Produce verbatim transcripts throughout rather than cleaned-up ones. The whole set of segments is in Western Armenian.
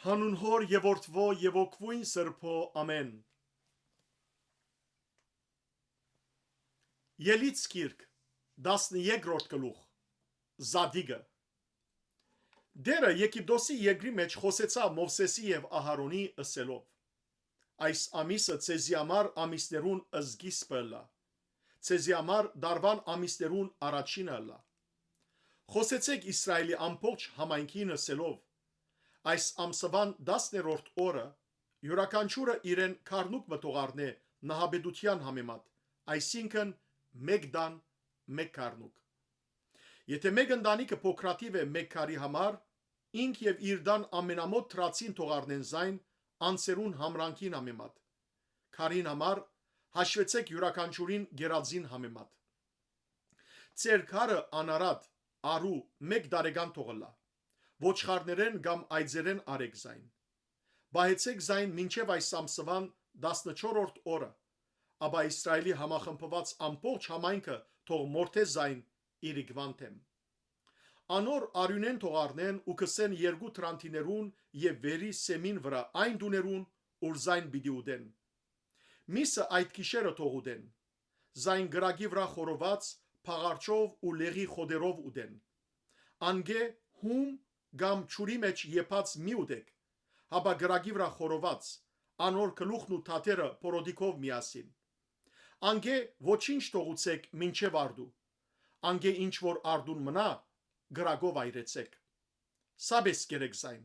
Հանուն Հօր եւ Որդւոյ եւ Հոգւոյն Սրբոյ, ամէն։ Ելից գիրք, տասներկրորդ գլուխ, Զատիկը։ Տէրը Եգիպտոսի երկրի մէջ խօսեցաւ Մովսէսի եւ Ահարոնի, ըսելով. «Այս ամիսը ձեզի համար ամիսներուն սկիզբը ըլլայ, ձեզի համար տարուան ամիսներուն առաջինը ըլլայ։ Խօսեցէք Իսրայէլի ամբողջ համայնքին, ըսելով. "Այս ամսուան տասներորդ օրը իւրաքանչիւրը իրեն գառնուկ մը թող առնէ նահապետութեան համեմատ, այսինքն՝ մէկ տան մէկ գառնուկ"։ Եթէ մէկ ընտանիքը փոքրաթիւ է մէկ քարի համար, ինք եւ իր տան ամենամօտ դրացին թող առնեն զայն անձերուն համրանքին համեմատ, քարին համար, հաշուեցէք իւրաքանչիւրին գերազին համեմատ։ Ձեր քարը անարատ, արու, մէկ տարեկան թող ըլլայ։ Ոչխարներէն կամ այծերէն առէք զայն։ Պահեցէք զայն մինչեւ այս ամսուան տասնչորրորդ օրը, ապա Իսրայէլի համախմբուած ամբողջ համայնքը թող մորթէ զայն իրիկուան դէմ։ Անոր արիւնէն թող առնեն ու կսեն երկու դրանթիներուն եւ վերի սեմին վրայ այն տուներուն, ուր զայն պիտի ուտեն։ Միսը այդ գիշերը թող ուտեն։ Զայն կրակի վրայ խորոված, փաղարչով ու լեղի խոտերով ուտեն։ Անկէ հում կամ ջուրի մէջ եփած մի ուտեք, հապա կրակի վրայ խորոված, անոր գլուխն ու թաթերը փորոտիքով միասին։ Անկէ ոչինչ թող ուտցէք մինչեւ արտու։ Անկէ ինչ որ արտուն մնայ, կրակով այրեցէք։ Սա պէս կերեք զայն.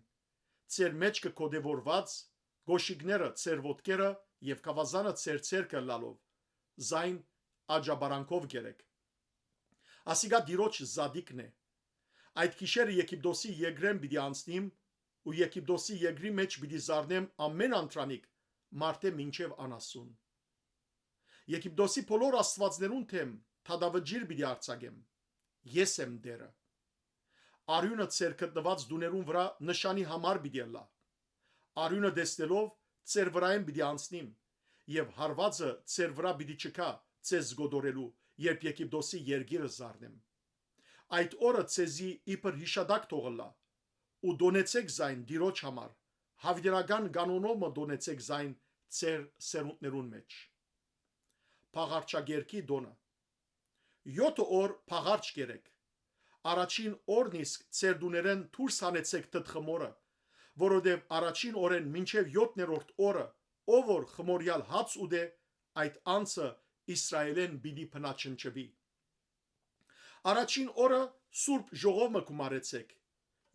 ձեր մէջքը գօտեւորուած, կօշիկները ձեր ոտքերը եւ գաւազանը ձեր ձեռքը ըլլալով, զայն աճապարանքով կերեք։ Ասիկա Տիրոջ Զատիկն է։ Այդ գիշերը Եգիպտոսի երկրէն պիտի անցնիմ ու Եգիպտոսի երկրի մէջ պիտի զարնեմ ամէն անդրանիկ, մարտէ մինչեւ անասուն։ Եգիպտոսի բոլոր աստուածներուն դէմ դատավճիռ պիտի արձակեմ։ Ես եմ Տէրը։ Արիւնը ձեր գտնուած տուներուն վրայ նշանի համար պիտի ըլլայ։ Արիւնը տեսնելով՝ ձեր վրայէն պիտի անցնիմ եւ հարուածը ձեր վրայ պիտի չգայ ձեզ կոտորելու, երբ Եգիպտոսի երկիրը զարնեմ։ Այդ օրը ձեզի իբր յիշատակ թող ըլլայ, ու տօնեցէք զայն Տիրոջ համար, յաւիտենական կանոնով մը տօնեցէք զայն ձեր սերունդներուն մէջ։ Փաղարչագերքի տօնը։ Եօթը օր փաղարչ կերեք։ Առաջին օրն իսկ ձեր տուներէն դուրս հանեցէք թթխմորը, որովհետեւ առաջին օրէն մինչեւ եօթներորդ օրը, ով որ խմորեալ հաց ուտէ, այդ անձը Իսրայէլէն պիտի բնաջնջուի։ Առաջին օրը սուրբ ժողով մը գումարեցէք,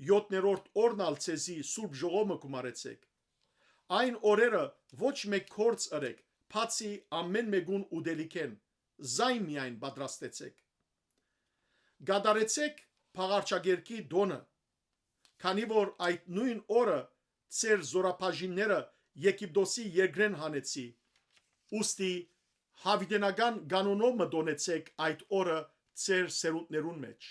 եօթներորդ օրն ալ ձեզի սուրբ ժողով մը գումարեցէք։ Այն օրերը ոչ մէկ գործ ըրէք, բացի ամէն մէկուն ուտելիքէն, զայն միայն պատրաստեցէք։ Կատարեցէք փաղարչագերքի տօնը, քանի որ այդ նոյն օրը ձեր զօրաբաժինները Եգիպտոսի երկրէն հանեցի, ուստի յաւիտենական կանոնով մը տօնեցէք այդ օրը ձեր սերունդներուն մէջ։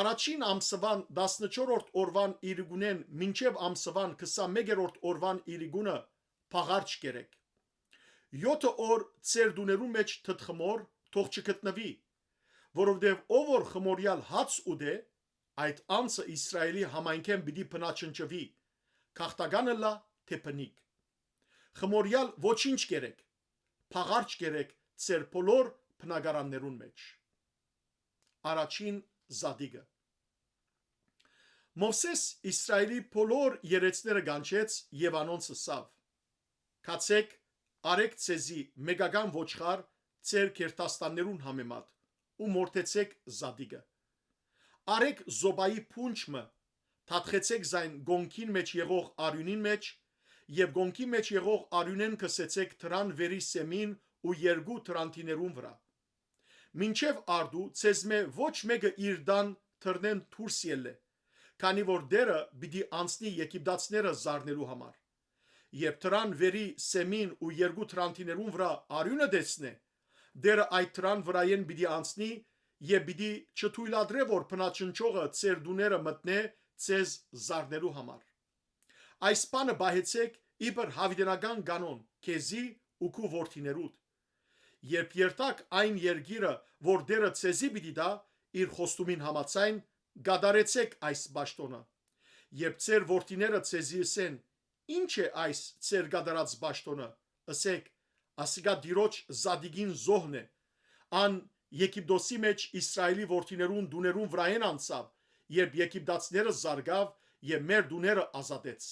Առաջին ամսուան տասնչորրորդ օրուան իրիկունէն մինչեւ ամսուան քսանմեկերորդ օրուան իրիկունը փաղարչ կերեք։ Եօթը օր ձեր տուներուն մէջ թթխմոր թող չգտնուի, որովհետեւ ով որ խմորեալ հաց ուտէ, այդ անձը Իսրայէլի համայնքէն պիտի բնաջնջուի, գաղթական ըլլայ թէ բնիկ։ Խմորեալ ոչինչ կերեք, փաղարչ կերեք ձեր բոլոր բնակարաններուն մէջ։ Առաջին Զատիկը։ Մովսէս Իսրայէլի բոլոր երեցները կանչեց եւ անոնց ըսաւ. "Գացէք, առէք ձեզի մեկական ոչխար ձեր գերդաստաններուն համեմատ ու մորթեցէք Զատիկը։ Առէք զոպայի փունջ մը, թաթխեցէք զայն կոնքին մէջ եղող արիւնին մէջ եւ կոնքին մէջ եղող արիւնէն կսեցէք դրան վերի սեմին ու երկու դրանթիներուն վրայ։ Մինչեւ արտու ձեզմէ ոչ մէկը իր տան դռնէն դուրս ելլէ, քանի որ Տէրը պիտի անցնի եգիպտացիները զարնելու համար։ Երբ դրան վերի սեմին ու երկու դրանթիներուն վրայ արիւնը տեսնէ, Տէրը այդ դրան վրայէն պիտի անցնի եւ պիտի չթոյլատրէ, որ բնաջնջողը ձեր տուները մտնէ ձեզ զարնելու համար։ Այս բանը պահեցէք իբր յաւիտենական կանոն քեզի ու քու որդիներուդ։ Երբ երթաք այն երկիրը, որ Տէրը ձեզի պիտի տայ իր խոստումին համաձայն, կատարեցէք այս պաշտօնը։ երբ ձեր որդիները ձեզի ըսեն. "Ի՞նչ է այս ձեր կատարած պաշտօնը", ըսէք. "Ասիկա Տիրոջ Զատիկին զոհն է։ Ան Եգիպտոսի մէջ Իսրայէլի որդիներուն տուներուն վրայէն անցաւ, երբ եգիպտացիները զարկաւ եւ մեր տուները ազատեց"։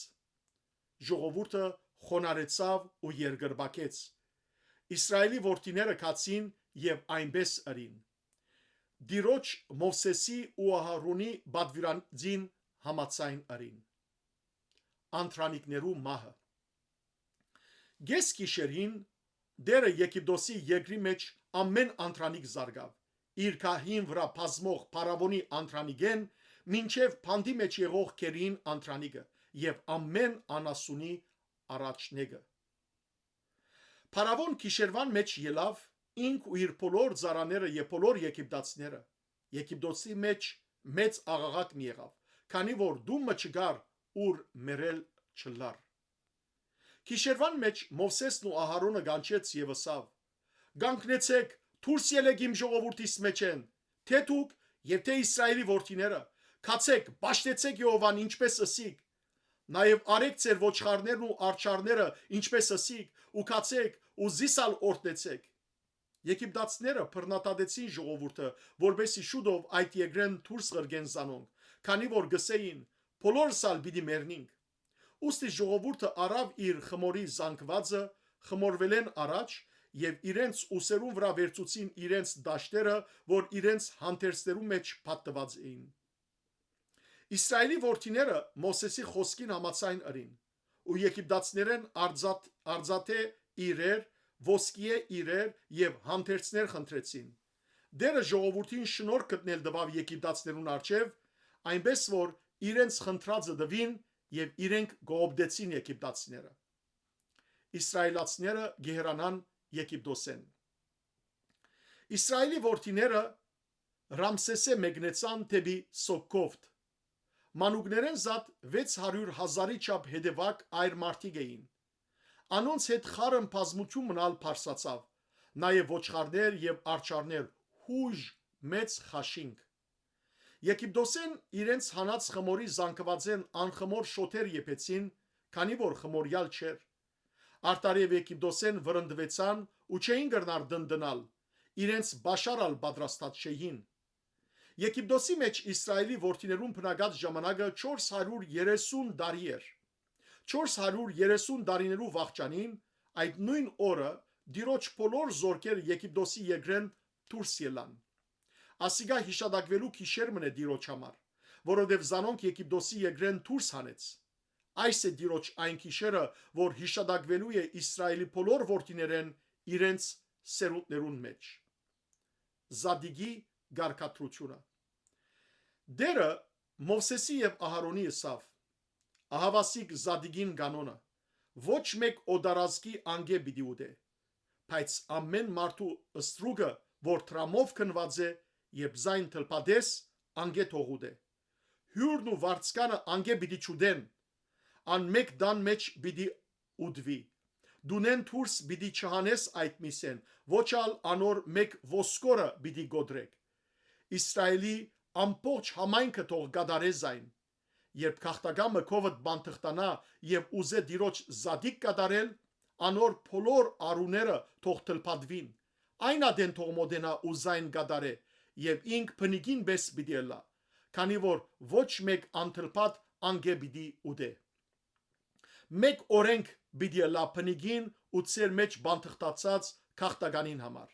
Ժողովուրդը խոնարհեցաւ ու երկրպագեց։ Իսրայէլի որդիները գացին եւ այնպէս ըրին։ Տիրոջ Մովսէսի ու Ահարոնի պատուիրանին համաձայն ըրին։ Անդրանիկներու մահը։ Կէս գիշերին Տէրը Եգիպտոսի երկրի մէջ ամէն անդրանիկ զարկաւ, իր գահին վրայ բազմող փարաւոնի անդրանիկէն մինչեւ բանտի մէջ եղող գերիին անդրանիկը եւ ամէն անասունի առաջնեկը։ Փարաւոն գիշերուան մէջ ելաւ, ինք ու իր բոլոր ծառաները եւ բոլոր եգիպտացիները։ Եգիպտոսի մէջ մեծ աղաղակ մը եղաւ, քանի որ տուն մը չկար, ուր մեռել չըլլար։ Գիշերուան մէջ Մովսէսն ու Ահարոնը կանչեց եւ ըսաւ. "Կանգնեցէք, դուրս ելէք իմ ժողովուրդիս մէջէն, թէ դուք եւ թէ Իսրայէլի որդիները, գացէք, պաշտեցէք Եհովան ինչպէս ըսիք։ Նաեւ առէք ձեր ոչխարներն ու արջառները ինչպէս ըսիք, ու գացէք ու զիս ալ օրհնեցէք"։ Եգիպտացիները բռնադատեցին ժողովուրդը, որպէսզի շուտով այդ երկրէն դուրս ղրկեն զանոնք, քանի որ կ'ըսէին. "Բոլորս ալ պիտի մեռնինք"։ Ուստի ժողովուրդը առաւ իր խմորի զանգուածը խմորուելէն առաջ եւ իրենց ուսերուն վրայ վերցուցին իրենց դաշտերը, որ իրենց հանդերձներու մէջ փաթթուած էին։ Իսրայէլի որդիները Մովսէսի խօսքին համաձայն ըրին ու եգիպտացիներէն արծաթ, արծաթէ իրեր, ոսկիէ իրեր եւ հանդերձներ խնդրեցին։ Տէրը ժողովուրդին շնորհք գտնել տուաւ եգիպտացիներուն առջեւ, այնպէս որ իրենց խնդրածը տուին եւ իրենք կողոպտեցին եգիպտացիները։ Իսրայէլացիները կը հեռանան Եգիպտոսէն։ Իսրայէլի որդիները Ռամսէսէ մեկնեցան դէպի Սոկկովթ։ Մանուկներէն զատ վեց հարիւր հազարի չափ հետեւակ այր մարդիկ էին։ Անոնց հետ խառն բազմութիւն մըն ալ բարձրացաւ, նաեւ ոչխարներ եւ արջառներ, յուժ մեծ խաշինք։ Եգիպտոսէն իրենց հանած խմորի զանգուածէն անխմոր շոթեր եփեցին, քանի որ խմորեալ չէր։ Արդարեւ Եգիպտոսէն վրընդուեցան ու չէին կրնար տնտնալ, իրենց պաշար ալ պատրաստած չէին։ Եգիպտոսի մէջ Իսրայէլի որդիներուն բնակած ժամանակը չորս հարիւր երեսուն տարի էր։ Չորս հարիւր երեսուն տարիներու վախճանին, այդ նոյն օրը Տիրոջ բոլոր զօրքերը Եգիպտոսի երկրէն դուրս ելան։ Ասիկա յիշատակուելու գիշեր մըն է Տիրոջ համար, որովհետեւ զանոնք Եգիպտոսի երկրէն դուրս հանեց։ Այս է Տիրոջ այն գիշերը, որ յիշատակուելու է Իսրայէլի բոլոր որդիներէն իրենց սերունդներուն մէջ։ Զատիկի կարգադրութիւնը։ Տէրը Մովսէսի եւ Ահարոնի ըսաւ. "Ահաւասիկ Զատիկին կանոնը. ոչ մէկ օտարազգի անկէ պիտի ուտէ, բայց ամէն մարդու ստրուկը, որ դրամով գնուած է, երբ զայն թլփատես, անկէ թող ուտէ։ Հիւրն ու վարձկանը անկէ պիտի չուտեն, անմէկ տան մէջ պիտի ուտուի։ Տունէն դուրս պիտի չհանես այդ միսէն, ոչ ալ անոր մէկ ոսկորը պիտի կոտրեք։ Իսրայէլի ամբողջ համայնքը թող կատարէ զայն։ Երբ գաղթական մը քովդ բանթղթանայ եւ ուզէ Տիրոջ Զատիկ կատարել, անոր բոլոր արուները թող թլփատուին։ Այն ատեն թող մօտենայ ու զայն կատարէ, եւ ինք բնիկին պէս պիտի ըլլայ, քանի որ ոչ մէկ անթլփատ անկէ պիտի ուտէ։ Մէկ օրէնք պիտի ըլլայ բնիկին ու ձեր մէջ բանթղթացած գաղթականին համար"։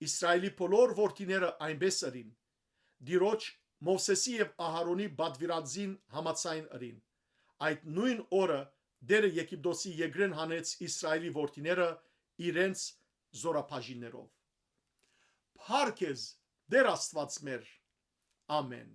Իսրայէլի բոլոր որդիները այնպէս ըրին։ Տիրոջ, Մովսէսի եւ Ահարոնի պատուիրանին համաձայն ըրին։ Այդ նոյն օրը Տէրը Եգիպտոսի երկրէն հանեց Իսրայէլի որդիները իրենց զօրաբաժիններով։ Փառք ես, Տէր Աստուած մեր։ Ամէն։